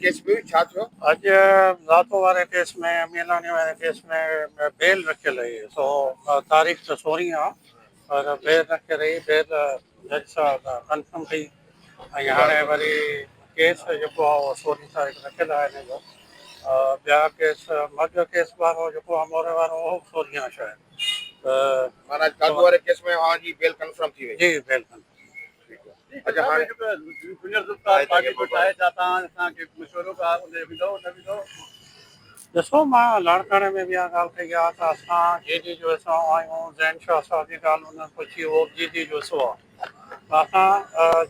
Case ۾ ڇا ٿيو؟ اڄ ذاتو واري ڪيس ۾ ميلاڻي واري ڪيس ۾ بيل رکيل هئي سو تاريخ ته سورهين آ پر بيل رکيل هئي بيل جج صاحب ڪنفرم ڪئي ۽ هاڻي وري ڪيس جيڪو آ اهو سورهين تاريخ رکيل آهي هن جو ٻيا ڪيس مرڊر ڪيس وارو جيڪو آ موري وارو اهو به سورهين آ شايد ته معنيٰ دادو واري ڪيس ۾ اوهان جي بيل ڪنفرم ٿي وئي؟ جي بيل ڪنفرم. ڏسو مان لاڙڪاڻي ۾ به اها ڳالهه ڪئي آهي ته اسان جي ڊي جو حصو آهيون، زين شاهه صاحب جي ڳالهه انهن پڇي اهو به جي ڊي جو حصو آهي ته اسان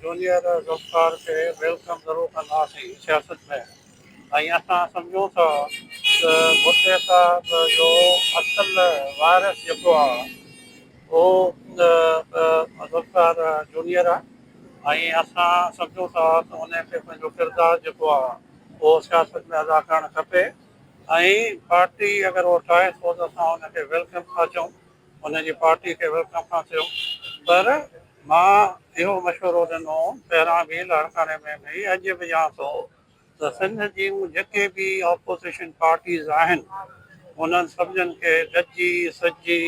جونيئر ذوالفقار کي welcome ضرور ڪنداسين سياست ۾ ۽ اسان سمجهون ٿا ته ڀٽي صاحب جو اصل وارث جيڪو آهي اهو ذوالفقار جونيئر آهي ۽ اسان سمجهون ٿا ته ان کي پنهنجو ڪردار جيڪو آهي اهو سياست ۾ ادا ڪرڻ کپي ۽ پارٽي اگر اهو ٺاهي ٿو ته اسان ان کي welcome ٿا چئون ان جي پارٽي کي welcome ٿا چئون پر مان اهو مشورو ڏنو پهريان به لاڙڪاڻي ۾ به اڄ به ڏيان ٿو ته سنڌ جون جيڪي به اپوزيشن پارٽيز آهن انهن سڀنن کي گڏجي سڏجي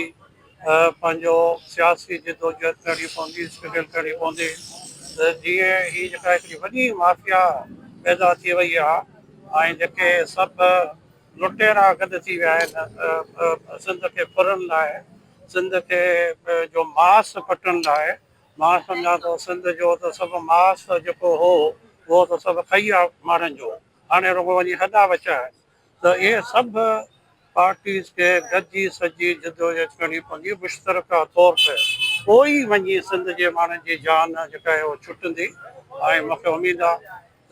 پنهنجو سياسي جدوجهد ڪرڻي پوندي، اسٽرگل ڪرڻي پوندي ته جيئن هي جيڪا هڪڙي وڏي مافيا پيدا ٿي وئي آهي ۽ جيڪي سڀ لٽيرا گڏ ٿي ويا آهن سنڌ کي ڦرڻ لاء سنڌ کي جو ماس پٽڻ لاء مان سمجهان ٿو سنڌ جو ته سڀ ماس جيڪو هو اهو ته سڀ کئي ويا ماڻهن جو هاڻي رڳو وڃي هڏا بچيا آهن ته اهي سڀ پارٽيز کي گڏجي سڏجي جدوجهد ڪرڻي پوندي مشترڪه طور تي پوء ئي وڃي سنڌ جي ماڻهن جي جان جيڪا آهي اها ڇٽندي ۽ مون کي اميد آهي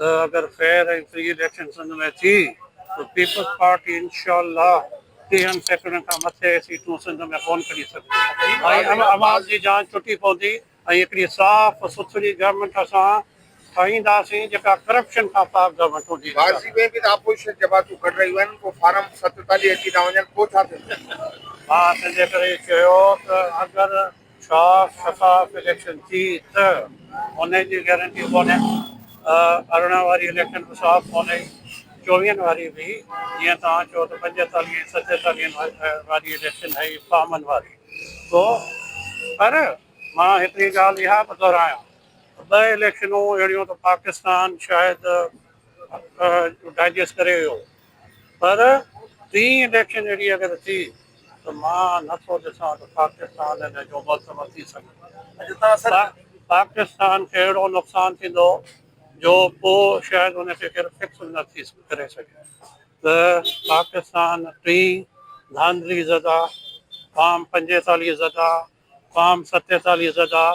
ته اگر فيئر ۽ فري اليڪشن سنڌ ۾ ٿي ته پيپلز پارٽي انشاء الله ٽيهن سيڪڙن کان مٿي سيٽون سنڌ ۾ ڪونه کڻي سگهندي ۽ عوام جي جان ڇٽي پوندي ۽ هڪڙي صاف سٿري گورنمينٽ اسان ٺاهينداسين جيڪا ڪرپشن کان پاڪ گورنمينٽ هوندي. ماضي ۾ به ته اپوزيشن جماعتون گڏ رهيون آهن پوء فارم 47 اچي ٿا وڃن پوء ڇا ٿيندو؟ مان تنهنجي ڪري چيو ته اگر صاف شفاف اليڪشن ٿي ته ان جي گيرنٽي ڪونهي، 18 واري اليڪشن به صاف ڪونهي، چوويهن واري به جيئن توهان چئو ته 45 ۽ 47 واري اليڪشن هئي فارمن واري سو پر مان هڪڙي ڳالهه اها به دهرايان ته ٻه اليڪشنون اهڙيون ته پاڪستان شايد ڊائجسٽ ڪري ويو پر ٽين اليڪشن اهڙي اگر ٿي ته مان نه ٿو ڏسان ته پاڪستان ان جو معتمد ٿي سگهي. پاڪستان کي اهڙو نقصان ٿيندو جو پوء شايد ان کي ڪير فڪس به نه ٿي ڪري سگهي ته پاڪستان ٽين ڌانڌلي زده، عام 45 زده، فارم 47 زده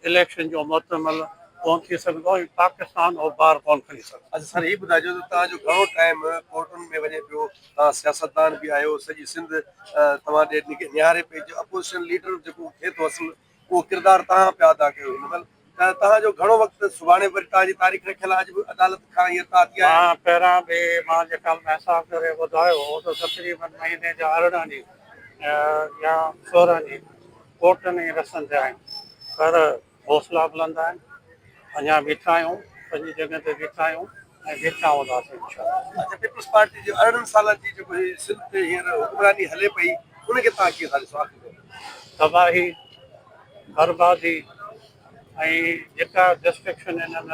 اليڪشن جو معتمل ڪونه ٿي سگهندو ۽ پاڪستان اهو بار ڪونه کڻي سگهندو. اچا سر هي ٻڌائجو ته توهان جو گهڻو ٽائيم ڪورٽن ۾ وڃي پيو توهان سياستدان به آهيو سڄي سنڌ توهان ڏي نهاري پئي جو اپوزيشن ليڊر جيڪو ٿئي ٿو اصل اهو ڪردار توهان پيا ادا ڪيو هن مهل ته توهان جو گهڻو وقت سڀاڻي وري توهان جي تاريخ رکيل آهي اڄ به عدالت کان هينئر توهان ٿي آيا آهيو. مان پهريان به مان جيڪا حساب ڪري ٻڌايو هو ته تقريبن مهيني جا 18 ڏينهن يا 16 ڏينهن ڪورٽن ۽ رستن تي آهيون پر حوصلا بلند آهن اڃا بيٺا آهيون پنهنجي جڳهه تي بيٺا آهيون ۽ بيٺا هونداسين انشاء الله. اڇا پيپلز پارٽي جي 18 سالن جي جيڪو هي سنڌ تي هينئر حڪمراني هلي پئي ان کي توهان ڪيئن ٿا ڏسو آخري طور تي؟ تباهي، بربادي ۽ جيڪا ڊسٽرڪشن هنن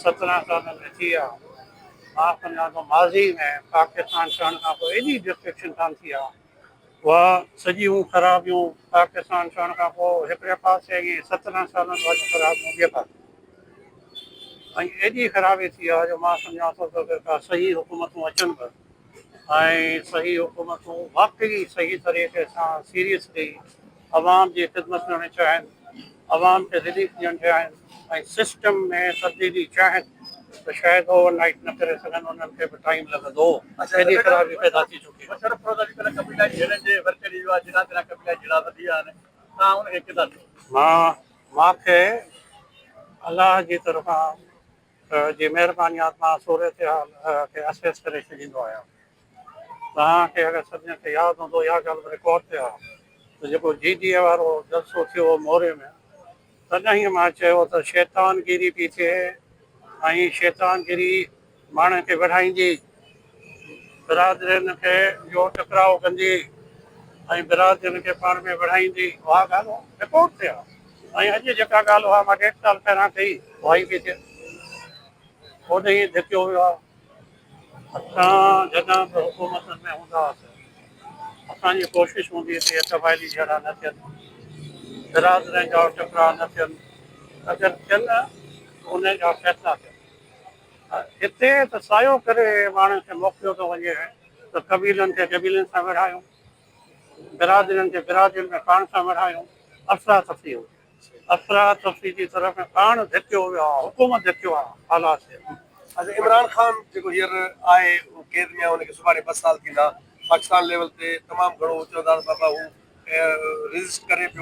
17 سالن ۾ ٿي آهي مان سمجهان ٿو ماضي ۾ پاڪستان ٺهڻ کان پوء ايڏي ڊسٽرڪشن ڪانه ٿي آهي اها سڄيون خرابيون پاڪستان ٺهڻ کان پوء هڪڙي پاسي ۽ 17 سالن واريون خرابيون ٻئي پاسي ۽ ايڏي خرابي ٿي آهي جو مان سمجهان ٿو ته اگر ڪا صحيح حڪومتون اچن به ۽ صحيح حڪومتون واقعي صحيح طريقي سان سيريسلي عوام جي خدمت ڪرڻ چاهين، عوام کي رليف ڏيڻ چاهين ۽ سسٽم ۾ تبديلي چاهين ته شايد اوور نائيٽ نه ڪري سگهن انهن کي به ٽائيم لڳندو ايڏي خرابي پيدا ٿي چڪي آهي. مشرف فروز اڄڪلهه قبيلائي جهيڙن جي ور چڙهي ويو آهي جيڏا تيڏا قبيلائي جهيڙا وڌي ويا آهن توهان ان کي ڪيئن ٿا ڏسو؟ مان مان کي الله جي طرفان جي مهرباني آهي ته مان صورتحال کي اسيس ڪري ڇڏيندو آهيان. توهان کي اگر سڀني کي ياد هوندو اها ڳالهه به رڪارڊ تي آهي ته جيڪو جي ڊي اي وارو جلسو ٿيو هو موري ۾ تڏهن ئي مان چيو ته شيطان گيري پئي ٿئي ۽ شيطان گيري ماڻهن کي وڙهائيندي، برادرين کي جو ٽڪراء ڪندي ۽ برادرين کي پاڻ ۾ وڙهائيندي، اها ڳالهه رڪارڊ تي آهي ۽ اڄ جيڪا ڳالهه اها مان ڏيڍ سال پهريان ڪئي اها ئي پئي ٿئي. هوڏي ئي ڌڪيو ويو آهي. اسان جڏهن به حڪومتن ۾ هوندا هئاسين اسان جي ڪوشش هوندي هئي ته اهي قبائلي جهيڙا نه ٿين، برادرين جا ٽڪراء نه ٿين، اگر ٿين ته انهن جا فيصلا ٿين. هتي ته سايو ڪري ماڻهن کي موڪليو ٿو وڃي ته قبيلن کي قبيلن سان وڙهايو، برادرين کي برادرين ۾ پاڻ سان وڙهايو، افراتفري هجي. افراتفري جي طرف ۾ پاڻ ڌڪيو ويو آهي، حڪومت ڌڪيو آهي حالات کي. اچا عمران خان جيڪو هينئر آهي اهو قيد ۾ آهي ان کي سڀاڻي ٻه سال ٿيندا، پاڪستان ليول تي تمام گهڻو چوندا ته بابا هو ريزسٽ ڪري پيو.